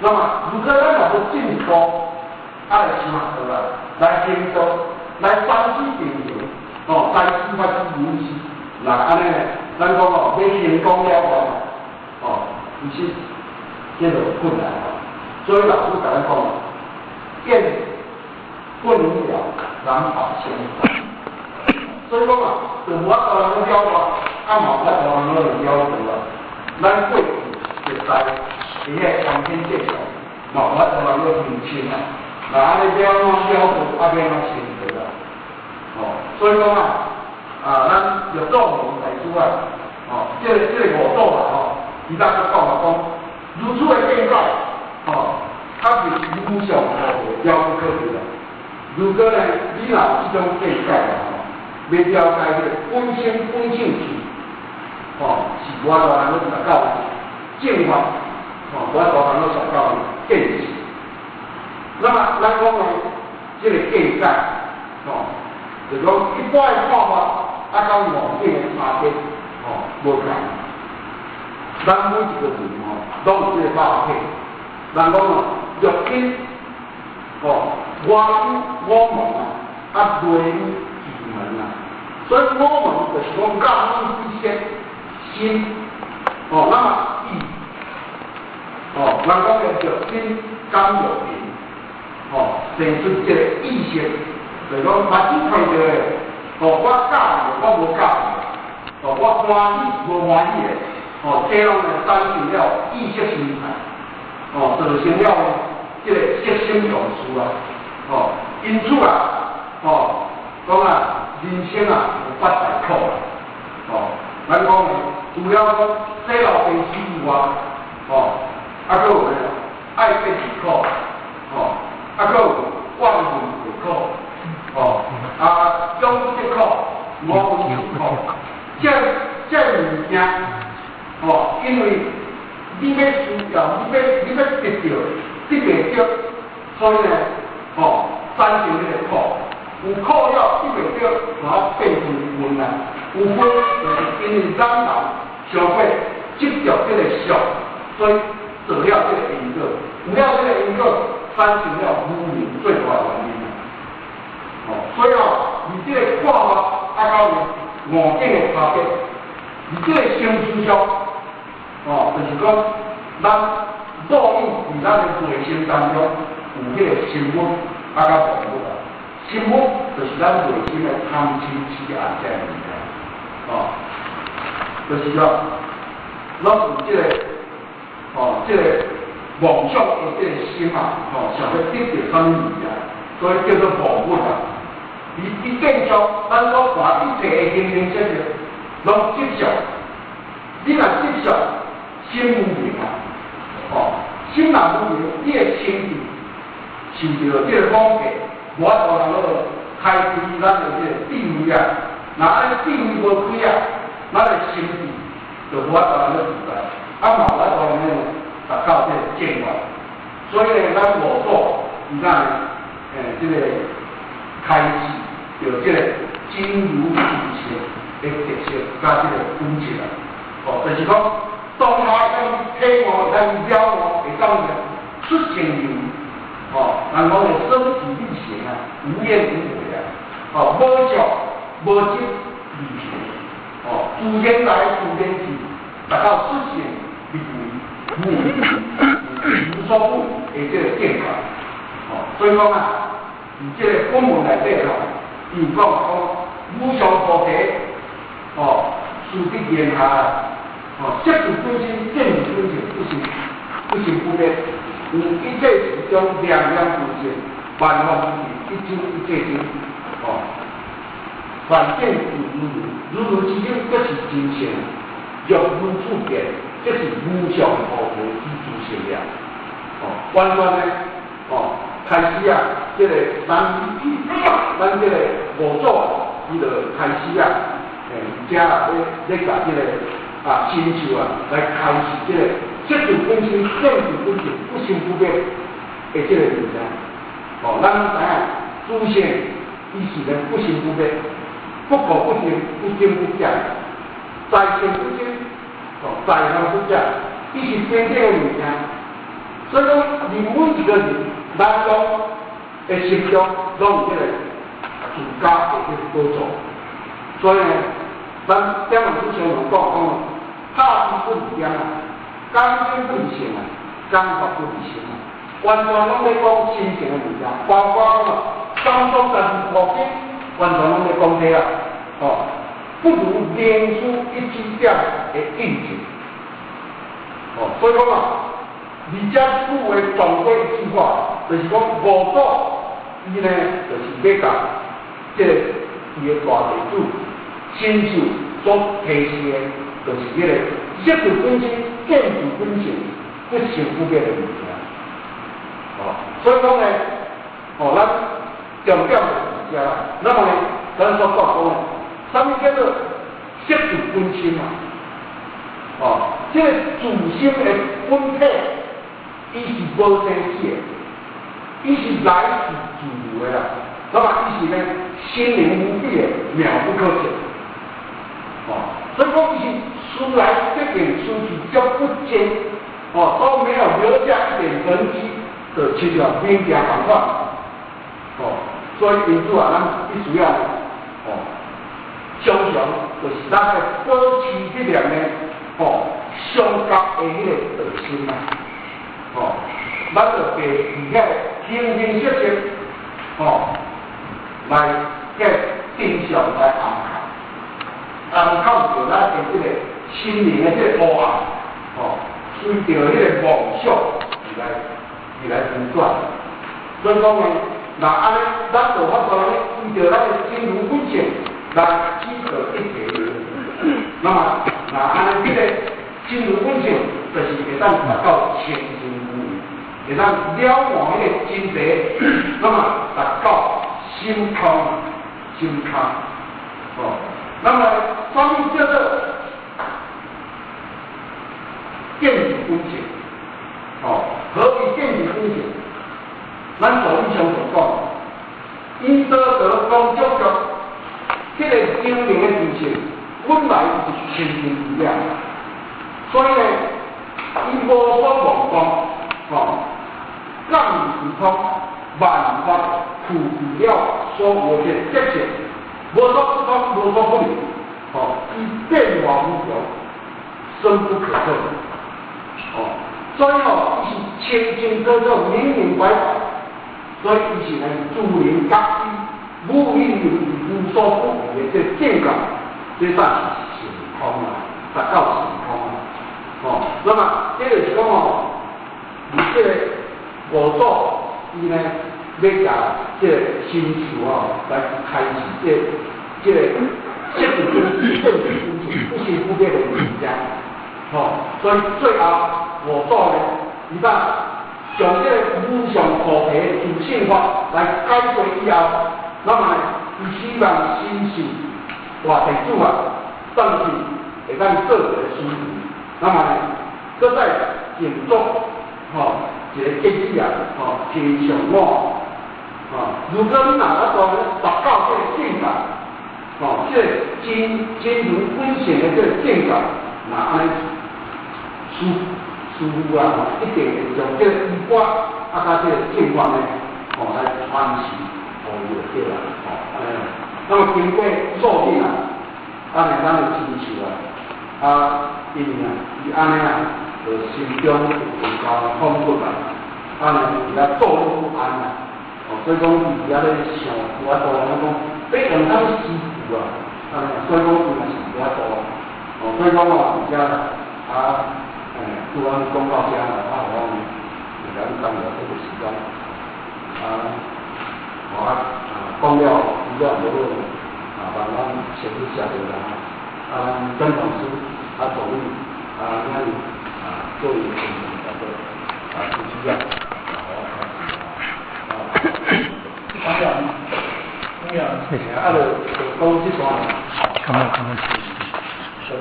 那麼如果咱若欲進一步，啊來修學道啦，來行道，來三思定行，哦，三思法之如是，那按呢，咱講哦，欲成功了哦，其實這就困難哦。所以老師共咱講，見不能了，染法相。所以講啊，就無法度人了悟，啊嘛無法度人了了道啊。咱過去實在佇彼個長天世上，嘛無法度人了認清啊。那按呢了怎了道，啊欲按怎成道啊？哦，所以講啊，啊，咱六祖門大師啊，哦，這個五祖啊，吼，伊當閣講啊講，如此的見解，哦，較是無上菩提遙不可及啊。如果呢，你若有這種見解啊，吼，欲了解這個本性本性處，吼，是無法度人咧達到正法，吼，無法度人咧達到見識。那麼咱講呢，這個見解，吼，就講一般的看法，啊，佮五境的差別，吼，無仝。咱每一個人吼，攏有這個肉體。人講哦，六根，吼，外有五門啊，啊內有異門啊。所以五門就是講眼耳鼻舌身，哦，那麼意，哦，人講的六根感六塵，哦，生出這個意識，就是講目睭看著的，哦，我佮意，我無佮意，哦，我歡喜無歡喜的，哦，這攏會產生了意識心態，哦，造成了這個色心動事啊，哦，因此啊，哦，講啊，人生啊有八大苦啊，哦，咱講呢，除了講生老病死以外，哦，啊，閣有呢，愛別離苦，哦，啊，閣有怨恨過苦，哦，啊，永不得苦，五蘊苦，這這物件，哦，因為你欲需要，你欲得著，得袂著，所以呢，哦，產生彼個苦，有苦了得袂著，就啊變成恨啊，有恨就是因為咱人傷過執著這個相，所以做了這個因果，有了這個因果，產生了無明最大的原因啊。哦，所以哦，佇這個看法啊，佮五境的差別，佇這個生死上，哦，就是講咱烙印佇咱的內心當中有彼個心物啊，佮妄物啊。心物就是咱內心的貪嗔痴愛這个物件，哦，就是講，攏有這個，哦，這個妄想的這個心啊，哦，想欲得著啥物物件，所以叫做妄物啊。佇見上，咱所看一切的形形色色，攏執著。你若執著，心無明啊，哦，心若無明，你的心智受著這個妄見，無法度人落開開咱的這個智慧啊。若按呢智慧無開啊，咱的心智就無法度人咧自在，啊嘛無法度人咧達到這個正法。所以呢，咱五祖伊咱這個開示著這個真如自性的特色，佮這個本質啊。哦，就是講當下會當體悟，會當了悟，會當出現有，哦，人講的身體力行啊，無怨無悔啊，哦，無相無執離行，哦，自然來自然去，達到出現離為無無所不的這個境界。哦，所以講啊，佇這個本文內底吼，伊有講講無上菩提，哦，事得言下，哦，色自本身，見自本性，不生不生不滅，有一切時中念念不盡，萬法無一真一切真，哦，反見自如如，如如之境，則是真性，若如此見，則是無上菩提之自性了。哦，完全呢，哦，開始啊，這個咱咱這個五祖，伊就開始啊，遮啊，咧咧共這個啊親像啊，來開示這個色自本身、見自本性、不生不滅的這個物件。哦，咱攏知影，自性伊是咧不生不滅，不垢不淨，不增不減，在生不增，哦，在亡不減，伊是平等的物件。所以講，任每一個人，咱攏的心中攏有這個自家的這個寶座。所以呢，咱點老師常常講講，拍拼不離點啊，講經不離性啊，講法不離心啊，完全攏咧講心性的物件，包括三祖十二部經，完全攏咧講這啊，哦，不如靈師一指點的印證。哦，所以講啊，而這句話總歸一句話，就是講五祖伊呢，就是欲共這個伊的大弟子親手所提示的，就是彼個識自本心、見自本性、不生不滅的物件。哦，所以講呢，哦，咱重點就是這啦。那麼呢，咱所講講，啥物叫做識自本心啊？哦，這個自心的本體，伊是無生死的，伊是來去自如的啦。那麼伊是呢，心靈無比的，妙不可測。哦，所以講伊是思來則變，思去則不見，哦，都沒有留下一點痕跡，就親像明鏡仝款。哦，所以因此啊，咱必須要哦，常常就是咱要保持彼念呢，哦，相合的彼個道心啊，哦，咱就袂佇遐形形色色，哦，來遐真相來暗藏，暗藏著咱的這個心靈的這個烏暗，哦，隨著彼個夢想而來運轉。所以講呢，若按呢，咱就法度呢，依著咱的真如本性來指導一切。那麼，若按呢，這個真如本性，就是會當達到清淨無餘，會當了悟彼個真諦，那麼達到心空，心空，哦，那麼啥物叫做見自本性？哦，何謂見自本性？咱道理上就講，應得得講足足，這個心靈的自性本來就是清淨無染，所以呢，伊無所妄講，哦，降時空萬法具備了所有的德性，無所不通，無所不能，哦，伊變化無窮，深不可測，哦，所以哦，伊是清清楚楚、明明白白，所以伊是呢自靈覺知、無應無所不為的這個境界，這算是神空啊，達到神空啊，哦，那麼這就是講哦，你這個五祖伊呢，欲共這個心處哦來開示這個識自本見自本性不生不滅的物件，哦，所以最後五祖呢，伊當將這個無上菩提自性法來解說以後，那麼呢，伊希望神秀大弟子啊，轉去會當做一個師父，那麼呢，閣再靜坐，吼，一個結子啊，吼，提上我，吼，如果你若法度達到這個境界，吼，這個真真如本性的這個境界，若按呢，師師父啊，一定會將這個衣缽啊，佮這個正法呢，吼，來傳承，予伊就對啦，吼，按呢。那麼經過數日啊，按呢咱的親像啊，啊，因為啊，伊按呢啊，就心中有夠恍惚啊，按呢佇遐坐立不安啊，哦，所以講伊佇遐咧想無法度，咱講欲用啥物師父啊，按呢，所以講伊嘛是無法度，哦，所以講哦，佇遮啊，拄按呢講到遮啦，啊，予我會咱耽誤這個時間，啊，我啊講了除了無好，啊，慢慢先去寫落來，啊，咱曾老師啊，助理啊，咱啊，做伊的工作，啊，主持啊，啊，我開始啊，啊，謝謝。啊，就講這段。剛剛剛剛。小